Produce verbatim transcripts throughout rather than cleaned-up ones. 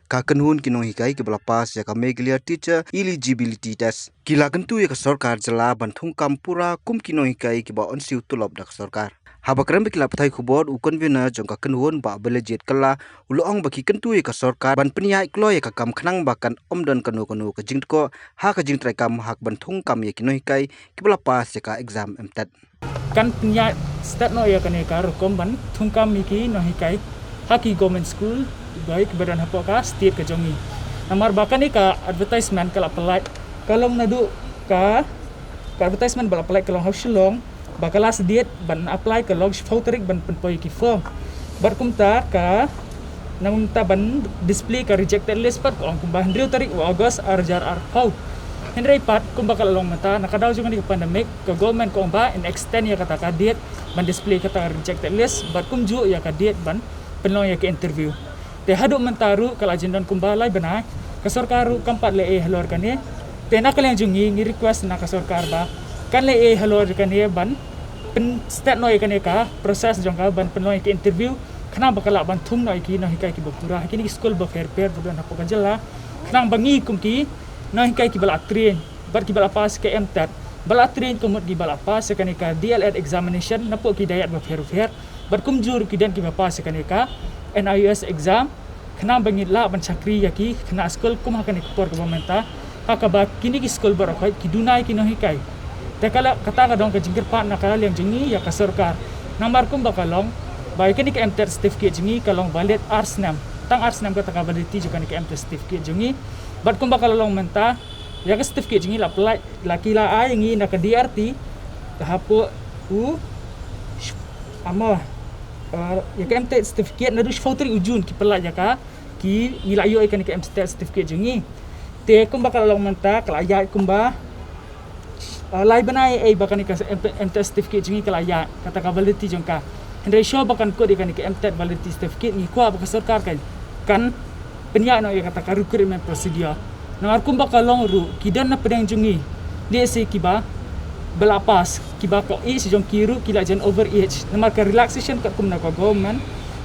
ka kynhun ki nonghikai kiba la pass ïa ka Meghalaya Teacher Eligibility Test. Ki la kyntu ïa ka sorkar jylla ban thungkam pura kum ki nonghikai kiba ong siew tulop da ka sorkar. Haba kren bad ki lad pathai khubor, u convener jong ka kynhun Bah Balajied Kylla u la ong ba ki kyntu ïa ka sorkar ban pynïaid kloi ïa ka kam khnang ba kan ym don kano kano ka jingtkoh ha ka jingtrei kam ha kaban thungkam ïa ki nonghikai kiba la pass ïa ka exam MTET. Kan pynïaid stet noh ïa kane ka rukom ban thungkam ïa ki nonghikai ha ki government school, bai kiba don hapoh ka state ka jong ngi. Namar ba kane ka advertisement ka la pynlait, ka long naduh ka, ka advertisement ba la pynlait ka long ha Shillong, ba ka last date ban apply ka long shiphew tarik ban pynpoi ki form. Bad kumta ka, na mynta ban display ka rejected list pat ka ong kumba hynriew tarik u August ar hajar arphew. Hynrei pat kumba ka la long mynta, na ka daw jong kane ka pandemic, ka government ka ong ba yn extend ïa kata ka date ban display kata ka rejected list, bad kumjuh ïa ka date ban pynlong ïa ka interview. Te haduh mynta ruh ka la jin don kumba lai bnai, ka sorkar ruh kam pat leh ei halor kane. Te na ka liang jong ngi, ngi request na ka sorkar ba kan leh ei halor kane ban pynstet noh ïa kane ka process jong ka ban pynlong ïa ka interview, khnang ba ka lah ban thung noh ïa ki nonghikai kiba pura ha kine ki skul bapher bapher ba don hapoh ka jylla, khnang ba ngi kum ki nonghikai kiba la train bad kiba la pass ka MTET, ba la train ka mut kiba la pass ïa kane ka DLED examination napoh ki diet bapher bapher, bad kumjuh ruh ki don kiba pass ïa kane ka NIOS exam, khnang ba ngi lah ban shakri ïa ki khynnah skul kum ha kane ka por kaba mynta, ha kaba kine ki skul baroh khoit ki duna ïa ki nonghikai. Te ka la, kata ka dong ka jingkyrpad na ka liang jong ngi ïa ka sorkar. Namar kumba ka long ba ïa kane ka MTET certificate jong ngi ka long valid ar snem. Tang ar snem kata ka validity jong kane ka MTET certificate jong ngi. Bad kumba ka la long mynta, ïa ka certificate jong ngi la pynlait, la ki la ai ngi na ka DRT, hapoh u, amo, eh, ïa ka MTET certificate naduh shiphew tarik u June ki pynlait ïa ka, ki, ngi la ïoh ïa kane ka MTET certificate jong ngi. Te kumba ka la long mynta, ka la ïaid kumba, eh, lai bnai ei ba kane ka MTET certificate jong ngi ka la ïaid, kata ka validity jong ka. Hynrei shuwa ba kan kut ïa kane ka MTET validity certificate, ngi kwah ba ka sorkar kan, kan pynïaid noh ïa kata ka recruitment procedure. Namar kumba ka long ruh, ki don na pdeng jong ngi, lehse kiba, ba la pass, kiba ka age jong ki ruh ki la jan over age. Namar ka relaxation katkum na ka government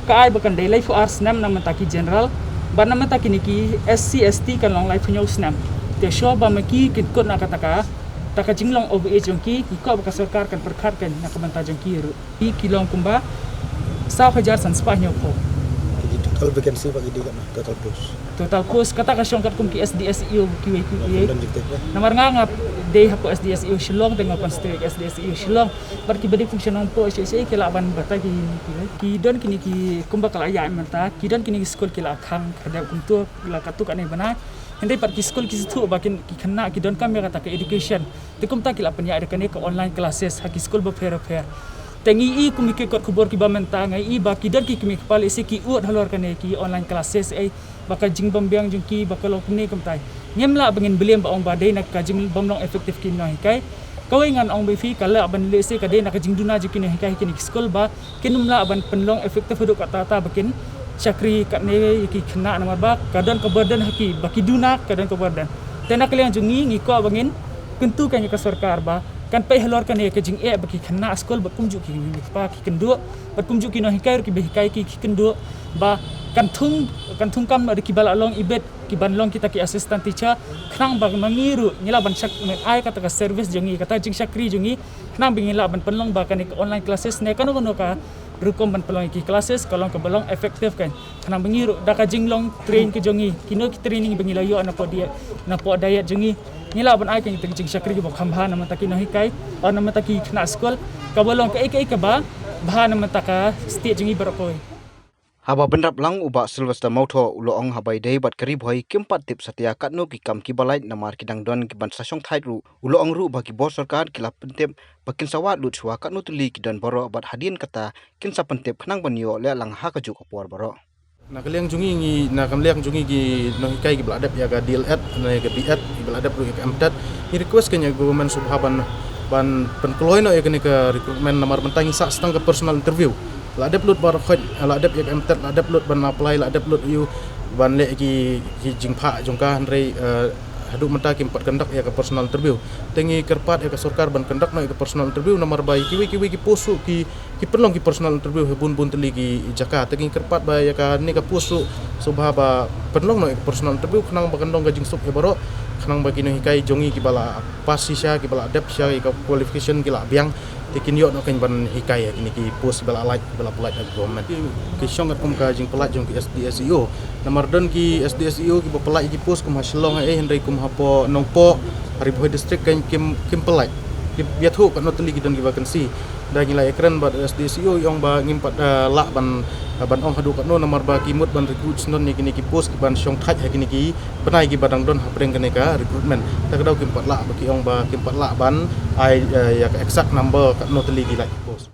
ka ai ba kan dei laiphew ar snem na mynta ki general, bad na mynta kine ki SC ST kan long laiphew hynñiew snem. Te shuwa ba ma ki kin kut na kata ka, kata ka jinglong over age jong ki, ngi kwah ba ka sorkar kan pyrkhat kan na ka bynta jong ki ruh. Ki, ki long kumba saw hajar san spah hynñiewphew. Ki dei total vacancy ba ki dei katno, total post? Total post, kata ka shong katkum ki SD, SEO, kiwei kiwei. Pyndonkam jingtip, eh? Namar nga, nga dei hapoh SD, SEO Shillong, te nga constitute SD, SEO Shillong. Bad kiba dei function nongpoh, shi, shi, ki lah ban batai ki, ki, ki don kine ki kumba ka la ïaid mynta, ki don kine ki skul ki la khang, ka dei kumto, ki la katto katne bnai. Hynrei pat ki skul ki sngewthuh ba kin, ki khynnah ki donkam ïa kata ka education. Te kumta ki la pynïaid da kane ka online classes ha ki skul bapher bapher. Te ngi i kum ki kot khubor kiba mynta, nga i ba ki don ki kmie kpa lehse ki ud halor kane ki online classes ei, ba ka jingbym biang jong ki ba ka long kumne kumtai. Ngim lah ba ngin blame ba ong ba dei na ka jingbym long effective ki nonghikai. Kawei ngan ong ba phi ka lah ban lehse ka dei na ka jingduna jong ki nonghikai ha kine ki skul ba kin ym lah ban pynlong effective haduh katta katta ba kin shakri katne ïa ki khynnah namar ba ka don ka burden ha ki, ba ki duna ka don ka burden. Te na ka liang jong ngi ngi kwah ba ngin kyntu kan ïa ka sorkar ba kan peit halor kane ka jingeh ba ki khynnah skul bad kumjuh ki kmie kpa ki kynduh bad kumjuh ki nonghikai ruh kiba hikai ki, ki kynduh ba kan thung, kan thungkam noh da kiba la long ibit, kiban long kita ki assistant teacher, khnang ba ma ngi ruh ngi lah ban shakri, ai kata ka service jong ngi, kata jingshakri jong ngi, khnang ba ngi lah ban pynlong ba kane ka online classes ne kano kano ka rukom ban pynlong ïa ki classes ka long kaba long effective kan. Khnang ba ngi ruh da ka jinglong train ka jong ngi, kino ki training ba ngi la ïoh napoh diet, napoh diet jong ngi, ngi lah ban ai ka jingshakri kaba kham bha na bynta ki nonghikai, na bynta ki khynnah skul, kaba long kaei kaei kaba bha na bynta ka state jong ngi baroh kawei. Haba bynrap lang u Bah Sylvester Mawthoh u la ong haba ïadei bad ka Ri Bhoi kim pat tip satia katno ki kam kiba lait namar ki dang don kiban sa shongthait ruh. U la ong ruh ba ki bor sorkar ki la pyntip ba kin sa wad lut shuwa katno tylli ki don baroh bad hadien kata kin sa pyntip khnang ban ïoh leh lang ha kajuh ka por baroh. Na ka liang jong ngi, ngi, na ka liang jong ngi ki nonghikai kiba la dep ïa ka D.El.Ed, ne ïa ka B.Ed, kiba la dep ruh ïa ka M.Ted, ngi request ka ïa ka government sngewbha ban, ban pynkloi noh ïa kane ka recruitment namar mynta ngi sah tang ka personal interview. La dep lut baroh khoit, la dep ïa ka M.Ted, la dep lut ban apply, la dep lut ïa u ban leh ki, ki jingphah jong ka, hynrei, eh, Haduh mynta kim pat conduct ïa ka personal interview. Te ngi kyrpad ïa ka sorkar ban conduct noh ïa ka personal interview namar ba ïa kiwei kiwei ki post ruh ki ki pynlong ki personal interview ha bun bun tylli ki jaka. Te ngi kyrpad ba ïa kane ka post ruh sngewbha ba pynlong noh ïa ka personal interview khnang ba kan long ka jingsuk ïa baroh, khnang ba ki nonghikai jong ngi kiba la pass shisha, kiba la dep shisha ïa ka qualification ki la biang. Te kin ïoh noh kein ban hikai ïa kine ki post ba la lait, ba la pynlait ha ka government. Ki shong katkum ka jingpynlait jong ki S D S E O. Namar don ki S D S E O kiba pynlait ïa ki post kum ha Shillong ha ei, hynrei kum hapoh Nongpoh, ha Ri Bhoi District kein kim, kim pynlait. Ki ïathuh katno tylli ki don ki vacancy. Da ngi la ïakren bad S D S E O, i ong ba ngim pat, eh, lah ban, eh, ban ong haduh katno namar ba ki mut ban recruit syndon ïa kine ki post kiban shong thait ha kine ki bnai kiba dang don hapdeng kane ka recruitment. Ta ka daw kim pat lah, ba ki ong ba kim pat lah ban ai, eh, ïa ka exact number katno tylli ki lait post.